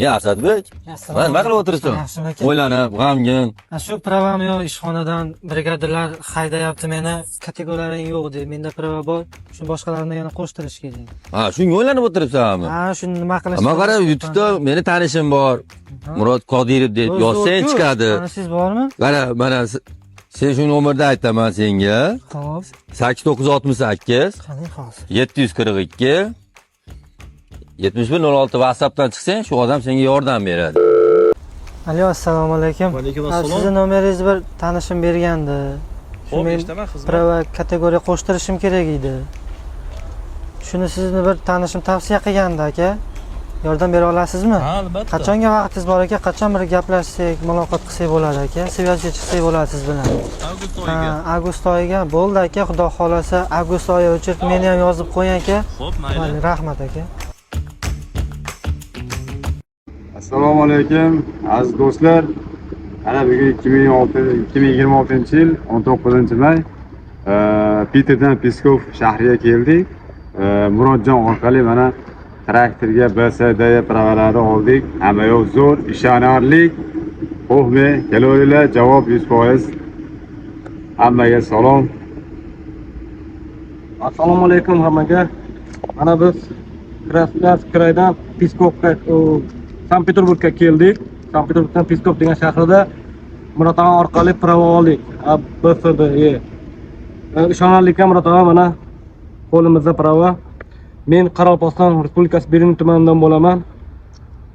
Ya Asadbek, mana nima qilib o'tiribsan? Yaxshimi aka? O'ylanib, g'amgin. Ha, shu pravam yo'q, ishxonadan brigadirlar haydayapti meni, kategoriyalaring yo'q deb. Menda prava bor, shu boshqalarni yana qo'shtirish kerak. Ha, shunga o'ylanib o'tiribsanmi? Ha, shuni nima qilish? Ama qara, YouTube'da meni tanishim bor. Murod Qodirov deb yozsang chiqadi. Tanishingiz bormi? Qara, mana sen shu nomerda aytaman senga. Xo'p, 8968 qani hozir. 742 7106 WhatsApp'dan chiqsang, shu odam senga yordam beradi. Alo, assalomu alaykum. Va alaykum Ha, assalom. sizni nomeringizni bir tanishim bergandi. Shu Xo'p, men eshitaman, xizmat. prava kategoriya qo'shtirishim kerak edi. Shuni sizni bir tanishim tavsiya qilgandi aka. Yordam bera olasizmi? Ha, albatta. Qachonga vaqtingiz bor aka? Qachon bir gaplashsak, muloqot qilsak bo'ladi aka? Связь ga chiqsak bo'ladi siz bilan. Avgust Ha, oyiga. Avgust oyiga bo'ldi aka, xudo xolasa avgust oyi o'chirib meni ham yozib qo'ying aka. Xo'p, mayli. Mayli, rahmat aka. Assalomu alaykum aziz do'stlar. Mana bugun 2026-yil 19 may, Piterdan Pskov shahriga keldik. Murodjon orqali mana traktorga BSD pravalarni oldik. Hamma yoq zo'r, ishonarli. Qo'hmi, kelaveringlar, javob 100%. Hammaga salom. Assalomu alaykum hammaga. Mana biz Krasnoyarsk kraydan Piskovga, Sankt Peterburgga keldik. Sankt Peterburgdan Piskov degan shahrida Murod og'a orqali prava oldik. A, B, F, D, E. Ishonarli ekan Murod og'a, mana qo'limizda prava. Men Qoraqalpog'iston Respublikasi Beruniy tumanidan bo'laman.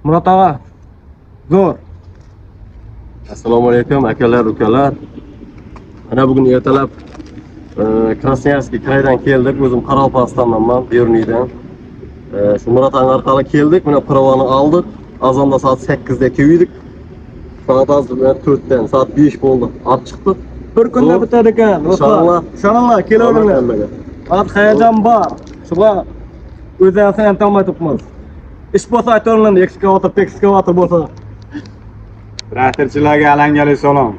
Murod og'a, zo'r. Assalomu alaykum akalar, ukalar. Mana bugun ertalab Krasnoyarskiy kraydan keldik. O'zim Qoraqalpog'istondanman, Beruniydan. Shu Murod aka orqali keldik. Mana pravani oldik. Azonda soat 8 da keldik. Soat hozir 4dan, soat 5 bo'ldi. Olib chiqdik. Bir kunda Zo'r. bitadi ekan, do'stlar. Ishoninglar. Ishoninglar, kelaveringlar. Hammaga. Hozir hayajon bor. Shular o'zlarini aytolmay turibmiz. Ish bo'lsa aytaveringlar, ekskavator, ekskavator bo'lsa. Traktorchilarga alangali salom.